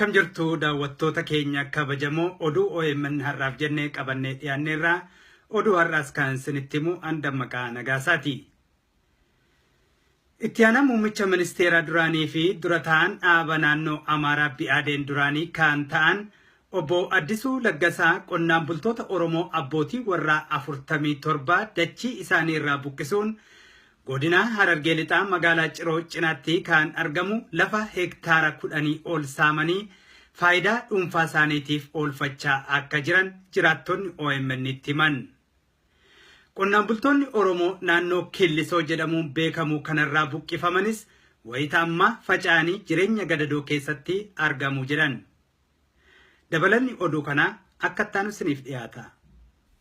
Akkam jirtu daawwattoota keenya kabajamoo oduu OMN har'aaf jennee qabannee dhiyaanneerra oduu har'aas kan isinitti himu an Dammaqaa Nagaasaati. Itti aanaa muummicha ministeera duraanii fi dura ta'an dhaaba naannoo Amaaraa Bi'aadeen duraanii kan ta'an obbo Addisuu Laggasaa qonnaan bultoota Oromoo abbootii warraa 47 dachii isaanii irraa buqqisuun godina Harargee Lixaa magaalaa Ciroo cinaatti kan argamu lafa hektaara 10 ol saamanii faayidaa dhuunfaa isaaniitiif oolfachaa akka jiran jiraattonni OMN itti himan. Qonnaan bultoonni Oromoo naannoo Killisoo jedhamuun beekamu kanarraa buqqifamanis wayita ammaa faca'anii jireenya gadadoo keessatti argamu jedhan. Dabalanni oduu kanaa akka itti aanu isiniif dhiyaata.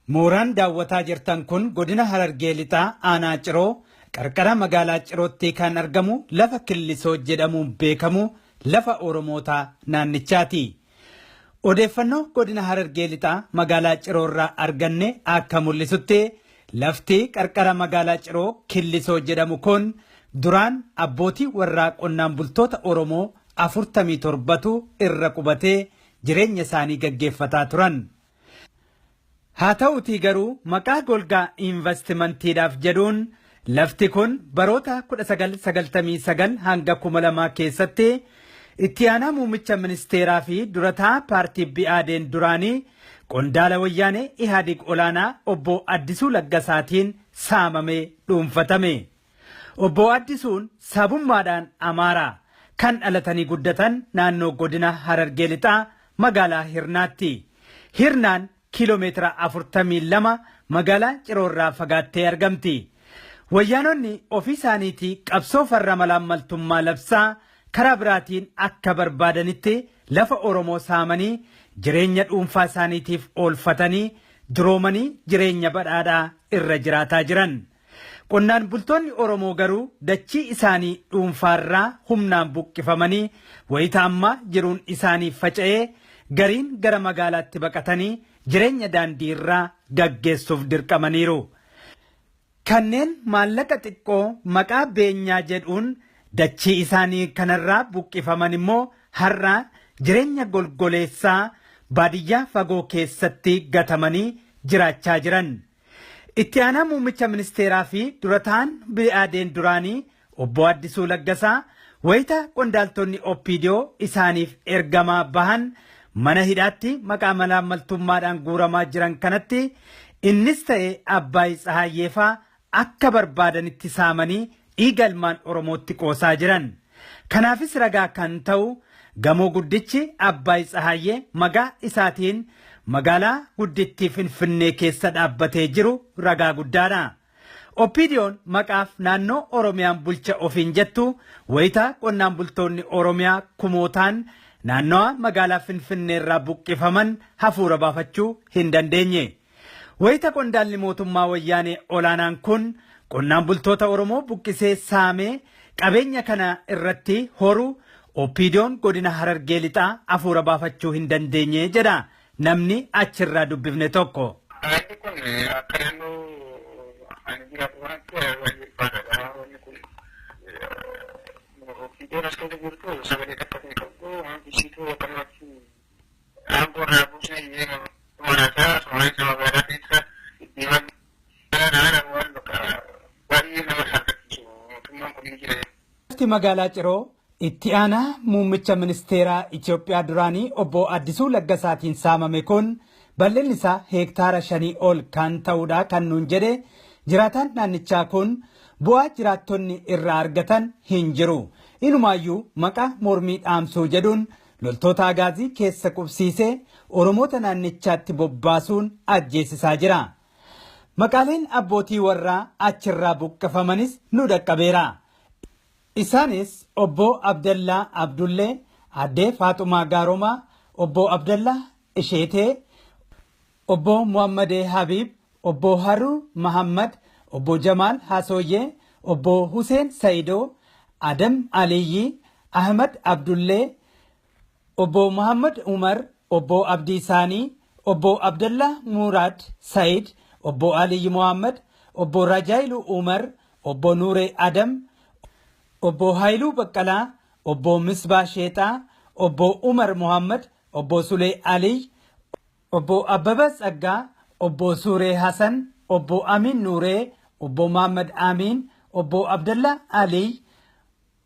Mooraan daawwataa jirtan kun godina Harargee Lixaa aanaa Ciroo qarqara magaalaa Cirootti kan argamu lafa Killisoo jedhamuun beekamu lafa Oromoota naannichaati. Odeeffannoo godina Harargee Lixaa magaalaa Ciroorraa arganne akka mul'isutti lafti qarqara magaalaa Ciroo Killisoo jedhamu kun duraan abbootii warraa qonnaan bultoota Oromoo 47tu irra qubatee jireenya isaanii gaggeeffataa turan. Haa ta'utii garuu maqaa golgaa investimantiidhaaf jedhuun lafti kun baroota 1999 hanga 2000 keessatti itti aanaa muummicha ministeeraa fi durataa paartii Bi'aadeen duraanii qondaala wayyaanee Ihaadig olaanaa obbo Addisuu Laggasaatiin saamamee dhuunfatame. Obbo Addisuun sabummaadhaan Amaaraa kan dhalatanii guddatan naannoo godina Harargee Lixaa magaalaa Hirnaatti. Hirnaan kiiloomeetira 42 magaalaa Ciroorraa fagaattee argamti. Wayyaanonni ofii isaaniitii qabsoo farra malaammaltummaa labsaa karaa biraatiin akka barbaadanitti lafa Oromoo saamanii jireenya dhuunfaa isaaniitiif oolfatanii duroomanii jireenya badhaadhaa irra jiraataa jiran. Qonnaan bultoonni Oromoo garuu dachii isaanii dhuunfaarraa humnaan buqqifamanii wayita ammaa jiruun isaanii faca'ee gariin gara magaalaatti baqatanii jireenya daandii irraa gaggeessuuf dirqamaniiru. Kanneen maallaqa xiqqoo maqaa beenyaa jedhuun dachii isaanii kanarraa buqqifaman immoo har'a jireenya golgoleessaa baadiyyaa fagoo keessatti gatamanii jiraachaa jiran. Itti aanaa muummicha ministeeraa fi durataan Bi'aadeen duraanii obbo Addisuu Laggasaa wayita qondaaltonni OPDO isaaniif ergamaa bahan mana hidhaatti maqaa malaammaltummaadhaan guuramaa jiran kanatti innis ta'e Abbaay Tsahaayyeefaa akka barbaadanitti saamanii dhiiga ilmaan Oromootti qoosaa jiran. Kanaafis ragaa kan ta'u gamoo guddichi Abbaay Tsahaayyee maqaa isaatiin magaalaa guddittii Finfinnee keessa dhaabbatee jiru ragaa guddaadha. OPDO'n maqaaf naannoo Oromiyaan bulcha ofiin jettu wayita qonnaan bultoonni Oromiyaa kumootaan naannawa magaalaa Finfinnee irraa buqqifaman hafuura baafachuu hin dandeenye. Wayita qondaalli mootummaa wayyaanee olaanaan kun qonnaan bultoota Oromoo buqqisee saamee qabeenya kana irratti horu OPDO'n godina Harargee Lixaa hafuura baafachuu hin dandeenye jedha namni achirraa dubbifne tokko. Haalli kun akka naannoo ani jiraatu kanatti baay'ee ulfaataadha. Wanni kun OPDO'n as keessa jirtu sagalee takka hin qabdu wanti isiitu akkanumatti aangoo irraa buusnee manaasaa sooressa magaalaa keessa deemaa jiran waan bakka baay'ee nama saalfachiisu mootummaan kun ni jira. Lafti magaalaa Ciroo itti aanaa muummicha ministeeraa Itoophiyaa duraanii obbo Addisuu Laggasaatiin saamame kun bal'inni isaa heektaara 5 ol kan ta'udha kan nuun jedhe jiraataan naannichaa kun bu'aa jiraattonni irraa argatan hin jiru. Inumaayyuu maqaa mormii dhaamsuu jedhuun loltoota agaazii keessa qubsiisee Oromoota naannichaatti bobbaasuun ajjeesisaa jira. Maqaaleen abbootii warraa achirraa buqqifamanis nu dhaqqabeera. Isaanis obbo Abdallaa Abdullee, Addee Faaxumaa Gaaromaa, obbo Abdallaa Isheetee, obbo Muhammadee Habiib, obbo Haruu Mahammad, obbo Jamaal Hasooyyee, obbo Huseen Sayidoo, Adam Aliyyi, Ahmad Abdullee, obbo Muhammad Umar, obbo Abdii Saanii, obbo Abdallaa Muraad Sayid, obbo Aliyyi Muhammad, obbo Rajaayilu Umar, obbo Nuuree Adam, obbo Haayiluu Baqqalaa, obbo Misbaa Sheexaa, Obbo Umar Mohammad, Obbo Sulee Aliy, Obbo Abbaba Tsaggaa, Obbo Suuree Hasan, Obbo Amin Nuuree, Obbo Muhammad Amin, Obbo Abdallah Aliy,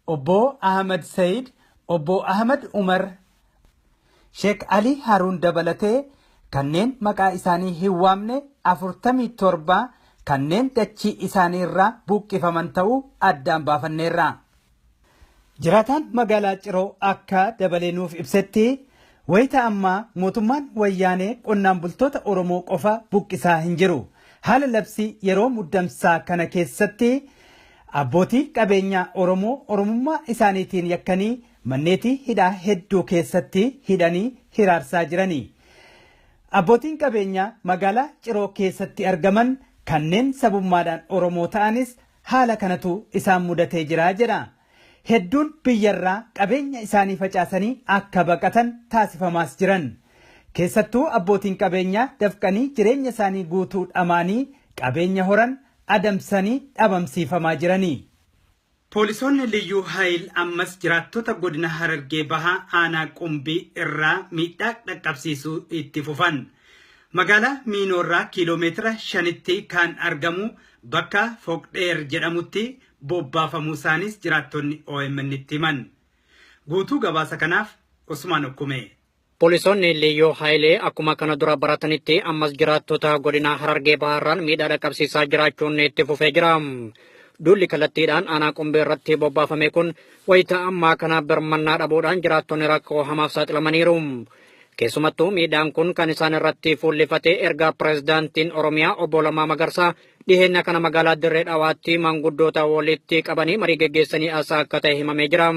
Obbo Ahmad Sayid, Obbo Ahmad Umar, Sheek Ali Haruun dabalatee kanneen maqaa isaanii hin waamne 47 kanneen dachii isaanii irraa buqqifaman ta'uu addaan baafanneerra. Jiraataan magaalaa Ciroo akka dabalee nuuf ibsetti wayita ammaa mootummaan wayyaanee qonnaan bultoota Oromoo qofa buqqisaa hin jiru. Haala labsii yeroo muddamsaa kana keessatti abbootii qabeenyaa Oromoo Oromummaa isaaniitiin yakkanii manneetii hidhaa hedduu keessatti hidhanii hiraarsaa jirani. Abbootiin qabeenyaa magaalaa Ciroo keessatti argaman kanneen sabummaadhaan Oromoo ta'anis haala kanatu isaan mudatee jira jedha. Hedduun biyyarraa qabeenya isaanii facaasanii akka baqatan taasifamaas jiran. Keessattuu abbootiin qabeenyaa dafqanii jireenya isaanii guutuu dhamaanii qabeenya horan adamsanii dhabamsiifamaa jirani. Poolisoonni Liyyuu Haayil ammas jiraattota godina Harargee Bahaa aanaa Qumbii irraa miidhaa dhaqqabsiisuu itti fufan. Magaalaa Miinoorraa kiiloomeetira 5tti kan argamu bakka Foqdheer jedhamutti bobbaafamuu isaanis jiraattonni OMN itti himan. Guutuu gabaasa kanaaf Usmaan Okkumee. Poolisoonni Liyyuu Haayilee akkuma kana dura baratanitti ammas jiraattota godina Harargee Bahaarraan miidhaa dhaqqabsiisaa jiraachuun itti fufee jira. Duulli kallattiidhaan aanaa Qumbee irratti bobbaafame kun wayita ammaa kana birmannaa dhabuudhaan jiraattonni rakkoo hamaaf saaxilamaniiru. Keessumattuu miidhaan kun kan isaan irratti fuulleffate erga pireezidaantiin Oromiyaa obbo Lammaa Magarsaa dhiheenya kana magaalaa Dirree Dhawaatti maanguddoota walitti qabanii marii geggeessanii as akka ta'e himamee jira.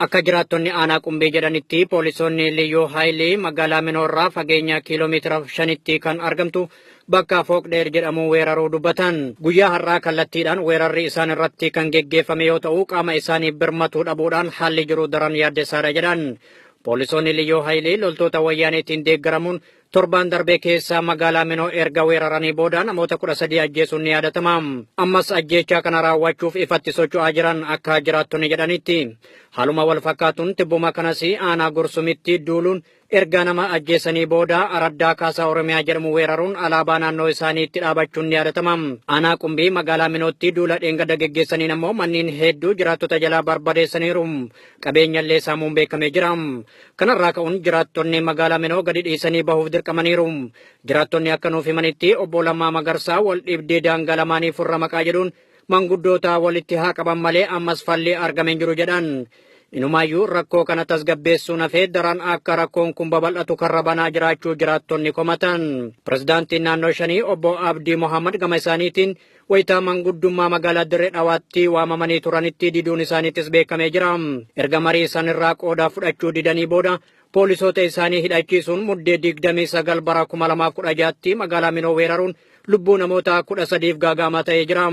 Akka jiraattonni aanaa Qumbee jedhanitti poolisoonni Liyyuu Haayilii magaalaa Minoorraa fageenya kiiloomeetira 5tti kan argamtu bakka Fooqdheer jedhamu weeraruu dubbatan. Guyyaa har'aa kallattiidhaan weerarri isaan irratti kan geggeeffame yoo ta'u qaama isaanii birmatuu dhabuudhaan haalli jiru daran yaaddessaadha jedhan. Poolisoonni Liyyuu Haayilii loltoota wayyaaneetiin deeggaramuun torbaan darbee keessa magaalaa Minoo erga weeraranii booda namoota 13 ajjeesuun ni yaadatama. Ammas ajjeechaa kana raawwachuuf ifatti socho'aa jiran akka jiraattonni jedhanitti. Haaluma wal fakkaatuun tibbuma kanas aanaa Gursumitti duuluun erga nama ajjeesanii booda araddaa Kaasaa Oromiyaa jedhamu weeraruun alaabaa naannoo isaaniitti dhaabachuun ni yaadatama. Aanaa Qumbii magaalaa Minootti duula dheengadda geggeessaniin ammoo manneen hedduu jiraattota jalaa barbadeessaniiru. Qabeenyallee saamuun beekamee jira. Kanarraa ka'uun jiraattonni magaalaa Minoo gadi dhiisanii bahuuf dirqamaniiru. Jiraattonni akka nuuf himanitti obbo Lammaa Magarsaa wal dhibdee daangaa lamaanii furra maqaa jedhuun manguddoota walitti haa qaban malee ammas falli argamee jiru jedhan. Inumaayyuu rakkoo kana tasgabbeessuun hafee daran akka rakkoon kun babal'atu karra banaa jiraachuu jiraattonni komatan. Pireezidaantiin naannoo shanii obbo Abdii Mohammad gama isaaniitiin wayitaa manguddummaa magaalaa Dirree Dhawaatti waamamanii turanitti diduun isaaniittis beekamee jira. Erga marii isaanirraa qooda fudhachuu didanii booda poolisoota isaanii hidhachiisuun muddee 29 bara 2016tti magaalaa Minoo weeraruun lubbuu namoota 13f gaaga'ama ta'ee jira.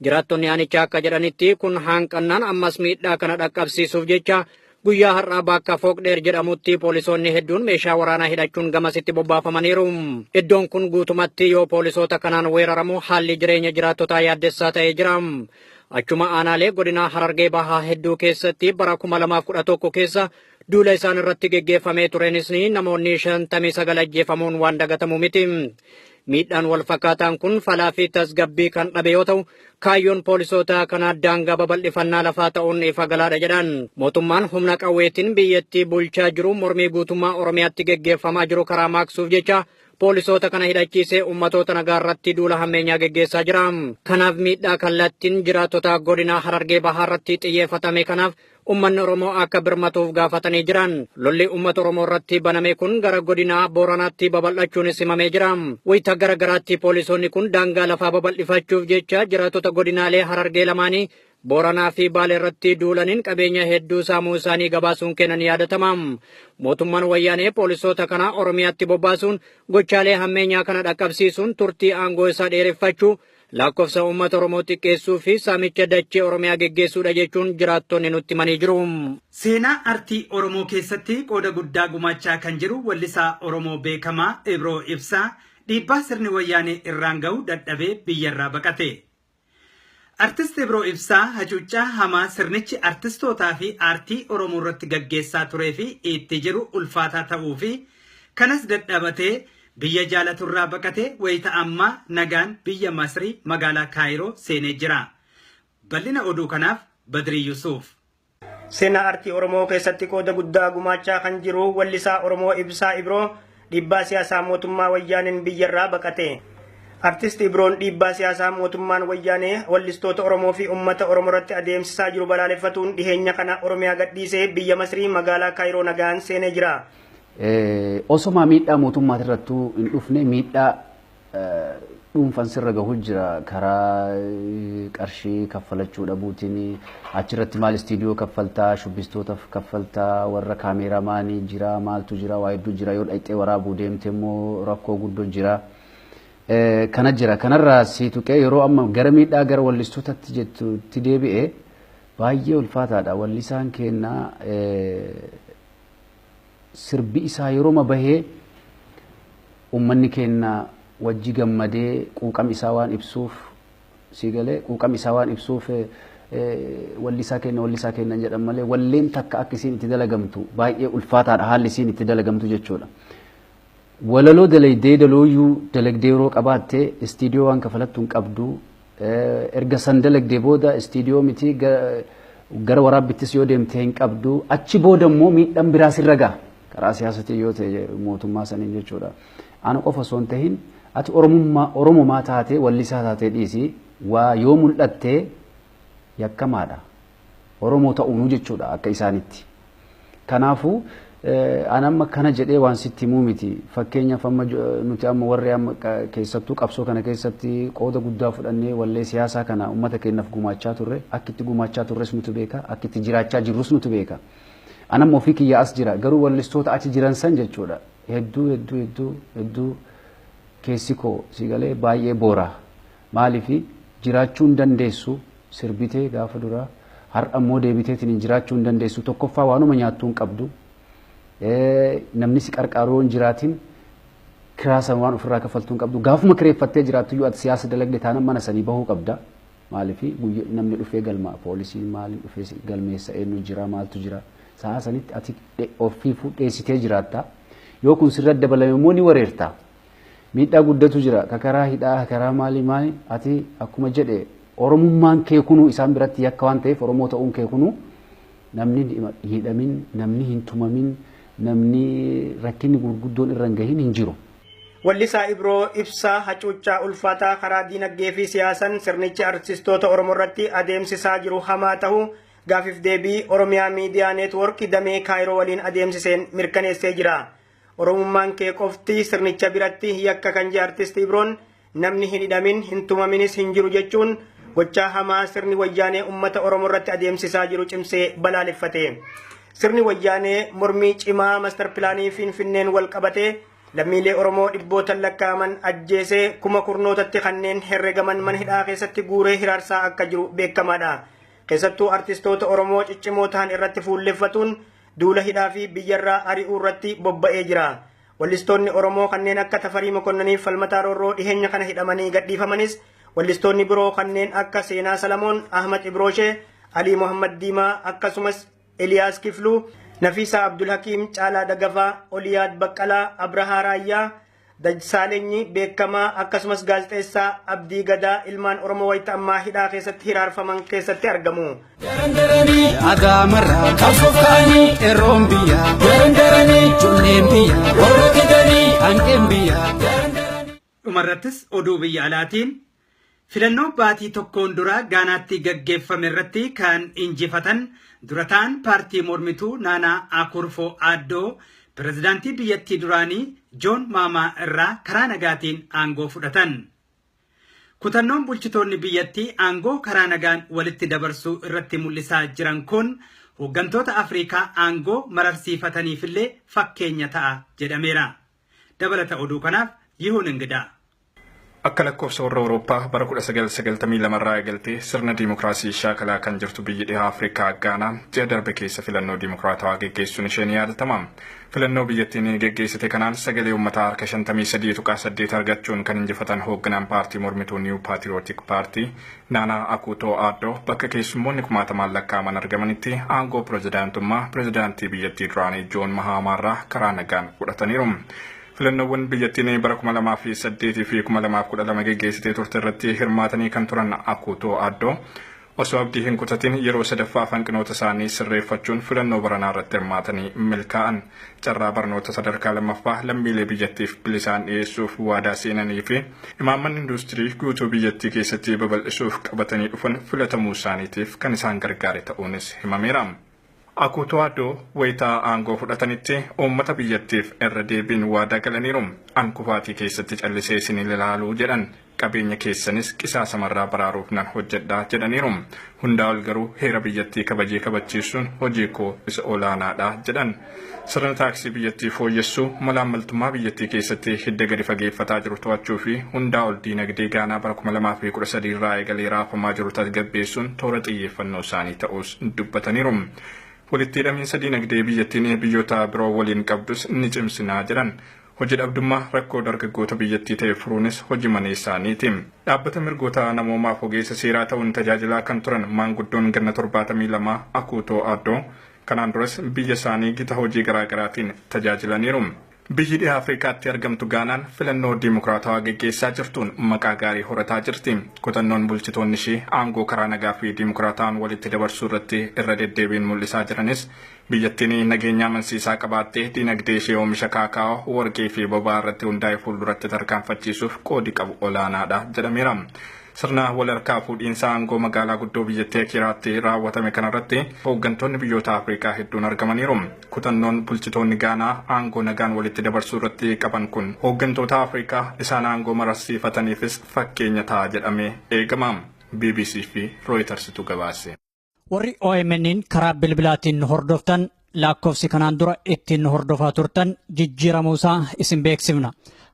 Jiraattonni aanichaa akka jedhanitti kun hanqannaan ammas miidhaa kana dhaqqabsiisuuf jecha guyyaa har'aa bakka Fooqdheer jedhamutti poolisoonni hedduun meeshaa waraanaa hidhachuun gamasitti bobbaafamaniiru. Iddoon kun guutumatti yoo poolisoota kanaan weeraramu haalli jireenya jiraattotaa yaaddessaa ta'ee jira. Achuma aanaalee godina Harargee Bahaa hedduu keessatti bara 2011 keessa duula isaan irratti geggeeffamee tureenis namoonni 59 ajjeefamuun waan dagatamu miti. Miidhaan wal fakkaataan kun falaa fi tasgabbii kan dhabe yoo ta'u kaayyoon poolisoota kanaa daangaa babal'ifannaa lafaa ta'uun ifa galaadha jedhan. Mootummaan humna qawweetiin biyyattii bulchaa jiru mormii guutummaa Oromiyaatti geggeeffamaa jiru karaa maaqsuuf jecha poolisoota kana hidhachiisee ummatoota nagaa irratti duula hammeenyaa geggeessaa jira. Kanaaf miidhaa kallattiin jiraattota godina Harargee Bahaa irratti xiyyeeffatame kanaaf ummanni Oromoo akka birmatuuf gaafatanii jiran. Lolli uummata Oromoo irratti baname kun gara godina Booranaatti babal'achuunis himamee jira. Wayita gara garaatti poolisoonni kun daangaa lafaa babal'ifachuuf jecha jiraattota godinaalee Harargee lamaanii Booranaa fi Baalee irratti duulaniin qabeenya hedduu saamuu isaanii gabaasuun kennan yaadatama. Mootummaan wayyaanee poolisoota kana Oromiyaatti bobbaasuun gochaalee hammeenyaa kana dhaqqabsiisuun turtii aangoo isaa dheereffachuu lakkoofsa uummata Oromoo xiqqeessuu fi saamicha dachee Oromiyaa geggeessuudha jechuun jiraattonni nutti himanii jiru. Seenaa artii Oromoo keessatti qooda guddaa gumaachaa kan jiru wallisaa Oromoo beekamaa Ibroo Ibsaa dhiibbaa sirni wayyaanee irraan ga'u dadhabee biyyarraa baqate. Artist Ibroo Ibsaa hacuuccaa hamaa sirnichi artistootaa fi aartii Oromoo irratti gaggeessaa turee fi itti jiru ulfaataa ta'uu fi kanas dadhabatee biyya jaalaturraa baqatee wayita ammaa nagaan biyya Masrii magaalaa Kaayiroo seenee jira. Bal'ina oduu kanaaf Badrii Yusuuf. Seenaa aartii Oromoo keessatti qooda guddaa gumaachaa kan jiru wallisaa Oromoo Ibsaa Ibroo dhiibbaa siyaasaa mootummaa wayyaaneen biyyarraa baqate. Artist Ibroon dhiibbaa siyaasaa mootummaan wayyaanee wallistoota Oromoo fi uummata Oromoo irratti adeemsisaa jiru balaaleffatuun dhiheenya kana Oromiyaa gadhiisee biyya Masrii magaalaa Kaayiroo nagaan seenee jira. Osoma miidhaa mootummaa irrattuu hin dhufne, miidhaa dhuunfan sirra gahu jira. Karaa qarshii kaffalachuu dhabuutiin achirratti, maal, istiidiyoo kaffaltaa, shubbistootaaf kaffaltaa, warra kaameeramaanii jira, maaltu jira, waa hedduu jira. Yoo dhaqxee waraabuu deemte immoo rakkoo guddoo jira. Kana jira. Kanarraa si tuqee yeroo amma gara miidhaa gara wallistootatti jettutti deebi'e, baay'ee ulfaataadha. Wallisaan kennaa sirbi isaa yeroo bahee uummanni keenya wajji gammadee quuqam isaa waan ibsuuf, si galee, quuqam isaa waan ibsuuf wallisaa kenna, wallisaa kenna jedhan malee walleen takka akka isiin itti dalagamtu baay'ee ulfaataadha, haalli isiin itti dalagamtu jechuudha. Walaloo dalagdee dalooyyuu dalagdee yeroo qabaatte istiidiyoo waan kafalattu hin qabdu. Erga san dalagdee booda istiidiyoo miti, gara waraabbittis yoo deemte hin qabdu. Achi booda immoo miidhaan biraa sirra gaha. Karaa siyaasatiin yoo ta'e mootummaa saniin jechuudha. Ana qofa osoo hin tahin, ati Oromummaa Oromomaa taatee, wallisaa taatee dhiisi, waa yoo mul'attee yakkamaadha. Oromoo ta'uunuu jechuudha akka isaanitti. Kanaafuu an amma kana jedhee waan sitti himuu miti. Fakkeenyaaf amma nuti amma warri amma keessattuu qabsoo kana keessatti qooda guddaa fudhannee wallee siyaasaa kana uummata keenyaaf gumaachaa turre, akka itti gumaachaa turres nutu beeka, akka itti jiraachaa jirrus nutu beeka. An amma ofii kiyya as jira, garuu wallistoota achi jiran san jechuudha. Hedduu hedduu hedduu hedduu keessi koo, si galee, baay'ee boora. Maaliifi jiraachuu hin dandeessu sirbitee gaafa duraa, har'a immoo deebiteetiin jiraachuu hin dandeessu. Tokkoffaa waanuma nyaattuu hin qabdu. Namni si qarqaaruu hin jiraatin, kiraasan waan ofirraa kaffaltuu hin qabdu. Gaafuma kireeffattee jiraattu iyyuu ati siyaasa dalagde taanaan mana sanii bahuu qabda. Maaliifi namni dhufee galma, poolisiin maaliin dhufee galmeessa, eenyu jira, maaltu jira. Sa'a sanitti ati ofii dheessitee jiraatta. Yoo kun sirra dabalame immoo ni wareerta. Miidhaa guddatu jira. Karaa hidhaa, karaa maalii maali, ati akkuma jedhe Oromummaan kee kunuu isaan biratti yakka waan ta'eef, Oromoo ta'uun kee kunuu, namni hidhamin, namni hin tumamin, namni rakkinni gurguddoon irra hin gahin hin jiru. Wallisaa Ibroo Ibsaa hacuuccaa ulfaataa karaa diinagdee fi siyaasan sirnichi artistoota Oromoo irratti adeemsisaa jiru hamaa ta'uu gaafiif deebii Oromiyaa Miidiyaa Neetwoork damee Kaayiroo waliin adeemsiseen mirkaneessee jira. Oromummaan kee qofti sirnicha biratti yakka kan jedhe artist Ibroon, namni hin hidhamin hin tumaminis hin jiru jechuun gochaa hamaa sirni wayyaanee uummata Oromoo irratti adeemsisaa jiru cimsee balaaleffate. Sirni wayyaanee mormii cimaa master pilaanii Finfinneen wal qabatee lammiilee Oromoo dhibbootan lakkaa'aman ajjeesee, kuma kurnootatti kanneen herregaman mana hidhaa keessatti guuree hiraarsaa akka jiru beekamaadha. Keessattuu artistoota Oromoo ciccimoo ta'an irratti fuulleffatuun duula hidhaa fi biyyarraa ari'uu irratti bobba'ee jira. Wallistoonni Oromoo kanneen akka Tafarii Mokonnanii, Falmataa Roorroo dhiheenya kana hidhamanii gadhiifamanis, wallistoonni biroo kanneen akka Seenaa Salamoon, Ahmad Ibrooshee, Alii Muhammad Diimaa, akkasumas Eliyaas Kifluu, Nafiisaa Abdulhakiim, Caalaa Dagafaa, Oliyaad Baqqalaa, Abrahaa Raayyaa, Dajsaalenyi Beekamaa, akkasumas gaazexeessaa Abdii Gadaa ilmaan Oromoo wayita ammaa hidhaa keessatti hiraarfaman keessatti argamu. Adaamarraa qabsoof ka'anii, qeerroon biyyaa daran daranii, ijoolleen biyyaa warra didanii, hanqeen biyyaa. Dhumarrattis oduu biyya alaatiin, filannoo baatii tokkoon dura Gaanaatti gaggeeffame irratti kan injifatan durataan paartii mormituu Naanaa Akurfoo Addoo pirezidaantii biyyattii duraanii Joon Maamaa irraa karaa nagaatiin aangoo fudhatan. Kutannoon bulchitoonni biyyattii aangoo karaa nagaan walitti dabarsuu irratti mul'isaa jiran kun hooggantoota Afrikaa aangoo mararsiifataniifillee fakkeenya ta'a jedhameera. Dabalata oduu kanaaf Yihuun Ingidaa. Akka lakkoofsa warra Awurooppaa bara 1992 irraa eegaltee sirna diimokiraasii shaakalaa kan jirtu biyyi dhihaa Afrikaa Gaanaan ji'a darbe keessa filannoo diimokiraatawaa geggeessuun ishee ni yaadatama. Filannoo biyyattiin geggeessite kanaan sagalee uummataa harka 53.8 argachuun kan injifatan hoogganaan paartii mormituu New Patriotic Party Naanaa Akuutoo Aaddoo bakka keessummoonni kumaatamaan lakkaa'aman argamanitti aangoo pirezidaantummaa pirezidaantii biyyattii duraanii Joon Mahaamaarraa karaa nagaan fudhataniiru. Filannoowwan biyyattiin bara 2008 fi 2012 geggeessitee turte irratti hirmaatanii kan turan Akuutoo Aaddoo osoo abdii hin kutatin yeroo sadaffaa hanqinoota isaanii sirreeffachuun filannoo baranaa irratti hirmaatanii milkaa'an. Carraa barnoota sadarkaa lammaffaa lammiilee biyyattiif bilisaan dhiyeessuuf waadaa seenanii fi imaammanni industirii guutuu biyyattii keessatti babal'isuuf qabatanii dhufan filatamuu isaaniitiif kan isaan gargaare ta'uunis himameera. Akuutoo Aaddoo wayitaa aangoo fudhatanitti uummata biyyattiif irra deebiin waadaa galaniiru. An kufaatii keessatti callisee isin ilaaluu jedhan, qabeenya keessanis qisaasamarraa baraaruuf nan hojjedhaa jedhaniiru. Hundaa ol garuu heera biyyattii kabajee kabachiisuun hojii koo isa olaanaadha jedhan. Sirna taaksii biyyattii fooyyessuu, malaammaltummaa biyyattii keessatti hidda gadi fageeffataa jiru to'achuu fi hundaa ol diinagdee Gaanaa bara 2013 irraa eegalee raafamaa jiru tasgabbeessuun toora xiyyeeffannoo isaanii ta'us dubbataniiru. Walitti hidhamiinsa diinagdee biyyattiin biyyoota biroo waliin qabdus ni cimsinaa jedhan. Hojii dhabdummaa rakkoo dargaggoota biyyattii ta'e furuunis hojii manee isaaniiti. Dhaabbata mirgoota namoomaaf ogeessa seeraa ta'uun tajaajilaa kan turan maanguddoon ganna 72 Akuutoo Aaddoo kanaan duras biyya isaanii gita hojii garaagaraatiin tajaajilaniiru. Biyyi dhiha Afrikaatti argamtu Gaanaan filannoo diimokiraatawaa geggeessaa jirtuun maqaa gaarii horataa jirti. Kutannoon bulchitoonni ishee aangoo karaa nagaa fi diimokiraataan walitti dabarsuu irratti irra deddeebiin mul'isaa jiranis biyyattiin nageenya amansiisaa qabaattee diinagdee ishee oomisha kaakaa'oo, warqee fi boba'aa irratti hundaa'e fuulduratti tarkaanfachiisuuf qoodi qabu olaanaadha jedhameera. Sirna wal harkaa fuudhiinsa aangoo magaalaa guddoo biyyattii Akiraatti raawwatame kanarratti hooggantoonni biyyoota Afrikaa hedduun argamaniiru. Kutannoon bulchitoonni Gaanaa aangoo nagaan walitti dabarsuu irratti qaban kun hooggantoota Afrikaa isaan aangoo mararsiifataniifis fakkeenya ta'a jedhamee eegama. BBC fi Reutersitu gabaase. Warri OMN'n karaa bilbilaatiin hordoftan, lakkoofsi kanaan dura ittiin hordofaa turtan jijjiiramuusaa isin beeksifna.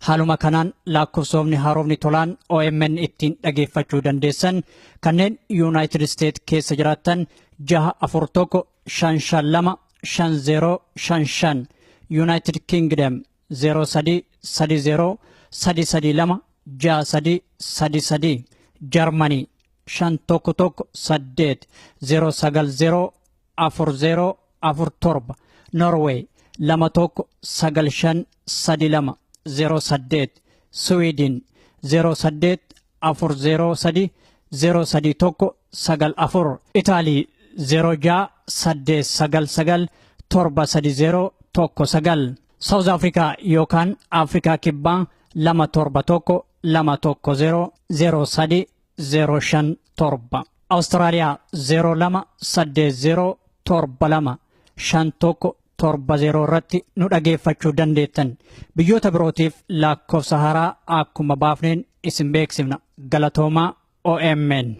Haaluma kanaan lakkoofsomni haaromni tolaan OMN ittiin dhageeffachuu dandeessan kanneen United States keessa jiraattan 641 552 5055, United Kingdom 03 30 332 63 33, Germany 511 8 090 40 47, Norway 21 95 32 08, Sweden 08 403 031 94, Italy 06 899 730 19, South Africa yookaan Afrikaa Kibbaa 271 210 03 057, Awustiraaliyaa 02 80 72 51 70 irratti nu dhageeffachuu dandeettan. Biyyoota birootiif lakkoofsa haaraa akkuma baafneen isin beeksifna. Galatoomaa OMN.